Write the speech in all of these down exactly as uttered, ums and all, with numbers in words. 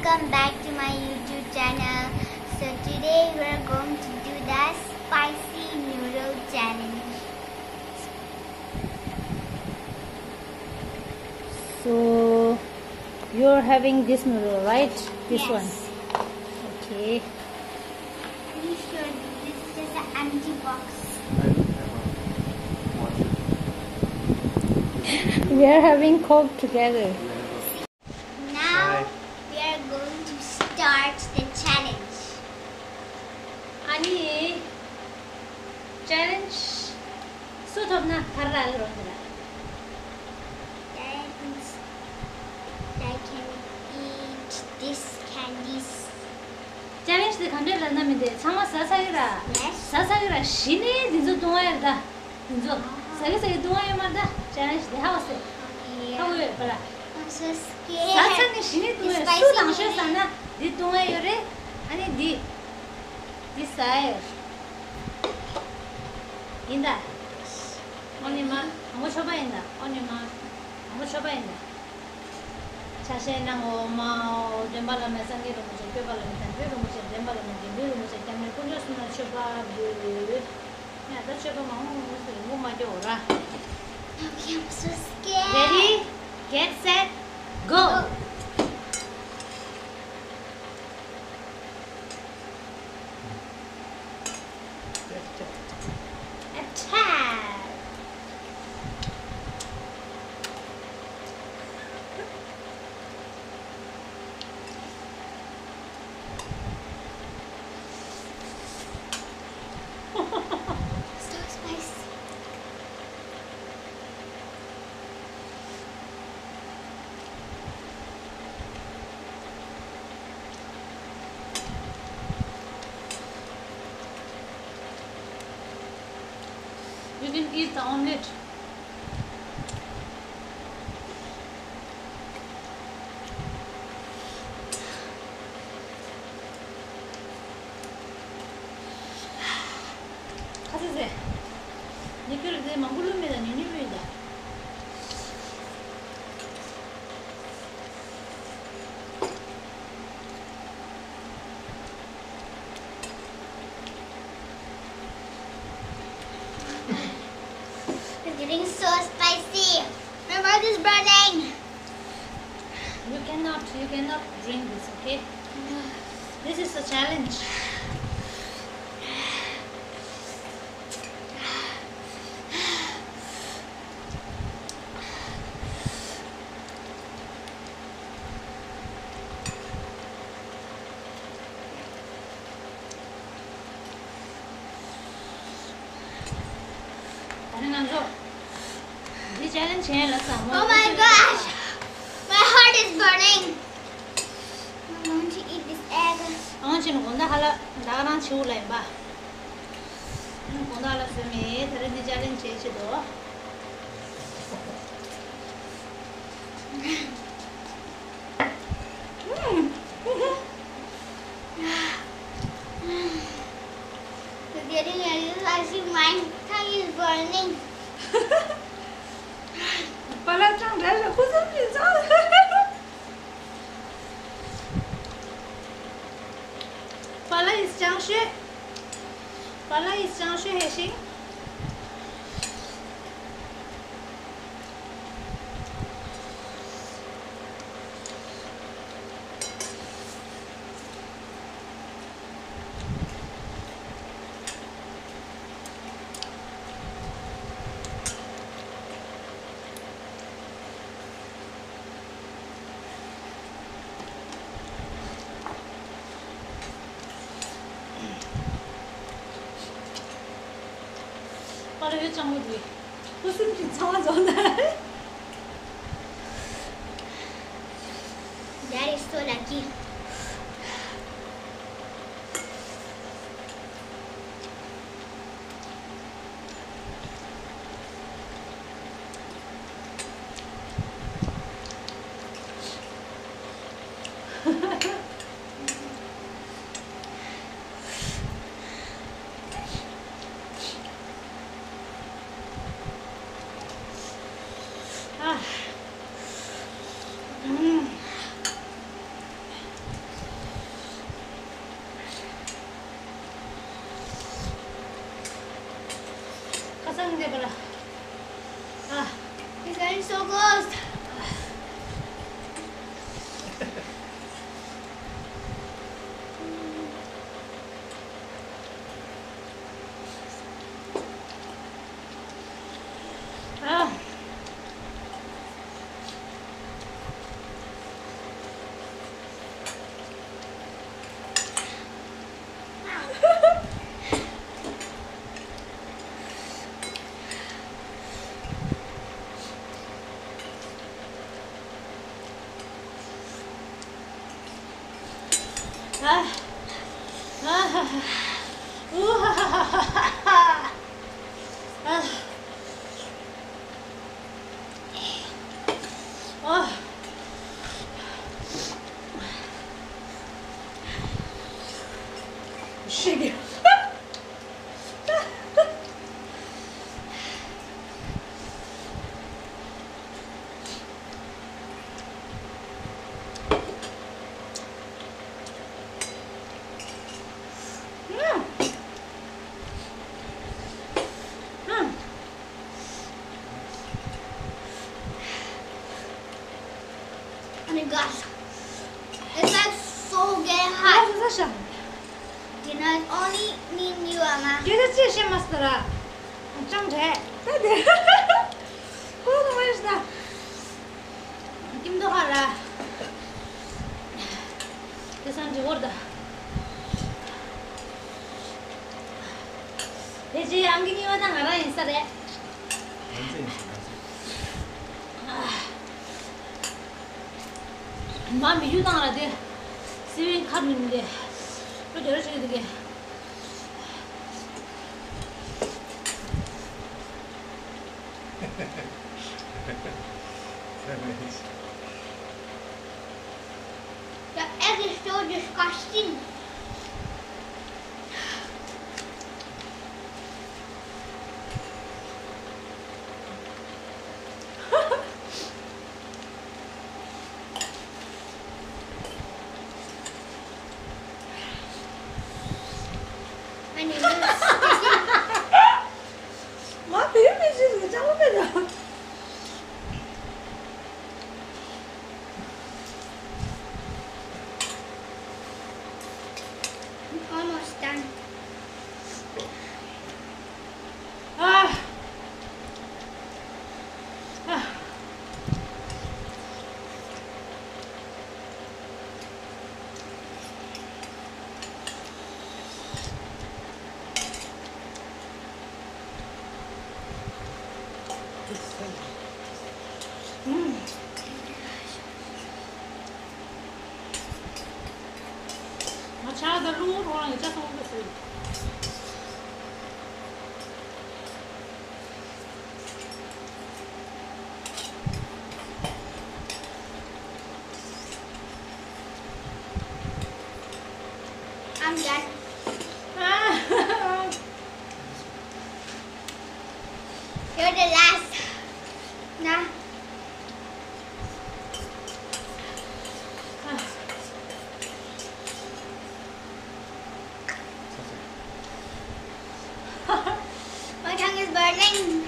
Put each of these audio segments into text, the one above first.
Welcome back to my YouTube channel. So today we're going to do the spicy noodle challenge. So you're having this noodle, right? This one. Yes. Okay. Pretty sure this is just an empty box. We are having Coke together. Now we are going to start the challenge. ཨ་ནི་challenge སུ་ཐོབ་ན་ཕར་ར་ལ་རོ་འདི་ལ། That means I can eat this candies. Challenge དེ་ག་འདྲས་ར་ན་མི་འདི་ཚང་མ་ཟ་ཚར་གི་ར། Yes. ཟ་ཚར་གི་ར། གཞི་ནས་འདི་ཚོ་བཏུང་བ་ཡོད་ད། འདི་ཚོ་ཟ་གི་ཟ་གི་བཏུང་བ་ཡོད་མ་ར་ད། challenge དེ་ཧ་གོ་སོང་། ཧ་གོ་ཡོད་པ་ར། I'm so scared. ཟ་ཚར་ནས་གཞི་ནས་བཏུང་བ་ཡོད། སུ་དང་ཤོས་ཟ་ན་འདི་བཏུང་བ་ཡོད་རེད། ཨ་ནི་འདི་འདི་ཟ་ཡོད། ཡིན་ད། ཨོ་ནི་མ་དང་པོ་ཆོས་པ་ཡིན་ད། ཨོ་ནི་མ་དང་པོ་ཆོས་པ་ཡིན་ད། ཕྱག་བཞེས་གནང་ངོ་མའོ། སྟོན་པ་བླ་མེད་སངས་རྒྱས་རིན་པོ་ཆེ། སྐྱོབ་པ་བླ་མེད་དམ་ཆོས་རིན་པོ་ཆེ། འདྲེན་པ་བླ་མེད་དགེ་འདུན་རིན་པོ་ཆེ། སྐྱབས་གནས་དཀོན་མཆོག་གསུམ་ལ་མཆོད་པ་འབུལ། ཡ་ད་མཆོད་པ་མང་པོ་མང་པོ་ཟེར་ངུ་མ་སྐྱོ་ར། Okay, I'm so scared. Ready, get set, go. Attack! So spicy. You can eat the omelette. ཁ་ཚ་ཚ། ཉི་ཁྱོད་རེ་ཚེ་མང་པོ་བླུགས་མེད་ད། ཉུང་ཉུང་བླུགས་ད། It's getting so spicy. My mouth is burning. You cannot, you cannot drink this, okay? This is a challenge. ད་རེས་ང་ཚོ་འདི་challenge བྱས་ལ་བསམ། Oh my gosh! My heart is burning. I want to eat this egg. ཨང་ཆེན་དགོང་དག་ཧ་ལ་ད་ག་རང་བྱིའུ་ལ་ཡིན་པ། དགོང་དག་ལ་བཟོས་མེད། ད་རེས་འདི་challenge བྱས་ཆེད་དུ། Getting a little icy. My tongue is burning. པཱ་ལགས་ཅང་འདྲ་ལ་ཁུ་སིམ་མེར་ཚང་། པཱ་ལགས་ཅང་ཤོས། པཱ་ལགས་ཅང་ཤོས་ཧེ་ཤིང་། པཱ་ལགས་ཡོད་ཅང་མོ་དེ། ཁུ་སིམ་གྱི་ཚང་བ་རྫོགས་ན། That is so lucky. Ah. Mm. Never. Ah, it's getting so close. Ah. Oh my gosh. It's like so getting hot. Dinner is only me and you, Mama. སྐད་ཆ་ཅི་བཤད་མ་སོང་ར། ཅང་འདྲ། ད་དེ། ཁོ་ཁོ་མ་ཡོད་ད། ཀིམ་དོ་ཧ་ར། དེ་སང་འདྲི་བོར་ད། དེ་རྗེས་ཨང་ཀི་གཉིས་པ་ད་ང་རང་ཡིན་ས་རེད། མ་མི་རྒྱུ་བཏང་ར་དེ། སི་བིང་ཁབ་མིན་དེ། ཁོ་རྒྱ་ར་ཆེ་གི་དེ་གི། The egg is so disgusting. Almost done. ང་ཆ་ད་རླུང་རོ་ལ་ཡི་ཆ་སོང་གི་སོང་། I'm done. You're the last. Nah. My tongue is burning.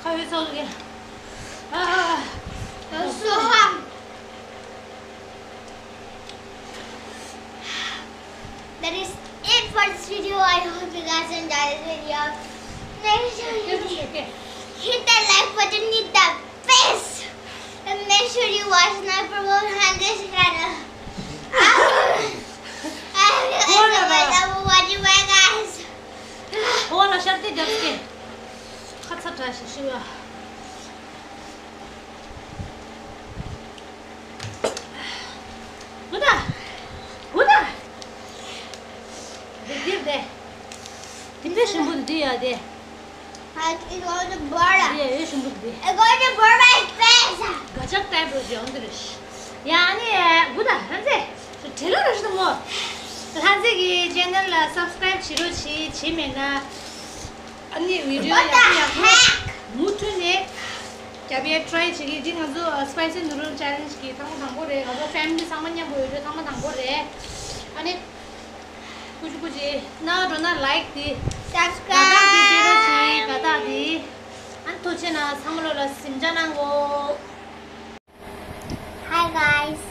ཁ་བའི་ཚོགས་ཀྱི། ཨ། So hot. That is it for this video. I hope you guys enjoyed this video. Make sure you hit that like button, hit that best, and make sure you watch my program on this channel. I will, I will, I will, I will watch you, my guys. ཧོ་ལ་ཤར་ཏེ་རྒྱབ་སྐེ། ཁ་ཚ་དྲག་ཞིག་ཤི་བ། ཧུ་ད། ཧུ་ད། དེ་དེ་དེ། དེ་འདྲ་ཞིམ་པོ་འདི་ཡ་དེ། It's going to burn. དེ་ཡ་ཡོད་ཞིམ་པོ་འདི། It's going to burn my face. ག་ཅག་ཏའི་པོ་ཞིག་ཡོང་འདི་རེད། ཡ་ནི་ཧུ་ད་ཧན་ཙེ། དྲེ་ལ་ར་ཞིག་དང་མོ། ང་ཚོ་གི་ཅེ་ནལ་ལ་སབ་སི་ཀ་རའིབ་བྱེད་རོགས་བྱེད། བྱེད་མེད་ན་ཨ་ནི་བི་ཌི་ཡོ་ཡག་པོ་ཡག་པོ་མུ་མཐུད་ནས་རྒྱབ་ཡས་ཊི་རའི་བྱེད་ཀྱི། འདི་ང་ཚོ་སི་པའི་སི་ནུ་ཌལ་ཅེ་ལེན་ཇི་གི་ཐེངས་མ་དང་པོ་རེད། ང་ཚོ་ཕེ་མི་ལི་ཚང་མ་མཉམ་པོ་ཡོད་དུས་ཐེངས་མ་དང་པོ་རེད། ཨ་ནི་ཀུ་ཅི་ཀུ་ཅི་ན་འགྲོ་ན་ལའིཀ་དེ་དགའ་རྟགས་དེ་སྤྲད་རོགས་བྱེད། དགའ་རྟགས་དེ། ཨ་ནི་ཐུགས་རྗེ་གནང་། ཚང་མ་ལོ་ལ་གཟིམ་འཇག་གནང་གོ། Hi guys,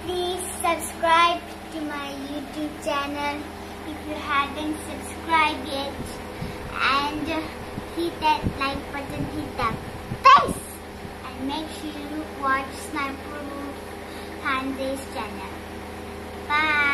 please subscribe to my YouTube channel if you haven't subscribed yet, and hit that like button, hit that face, and make sure you watch Sniper Wolf Hande's channel. Bye.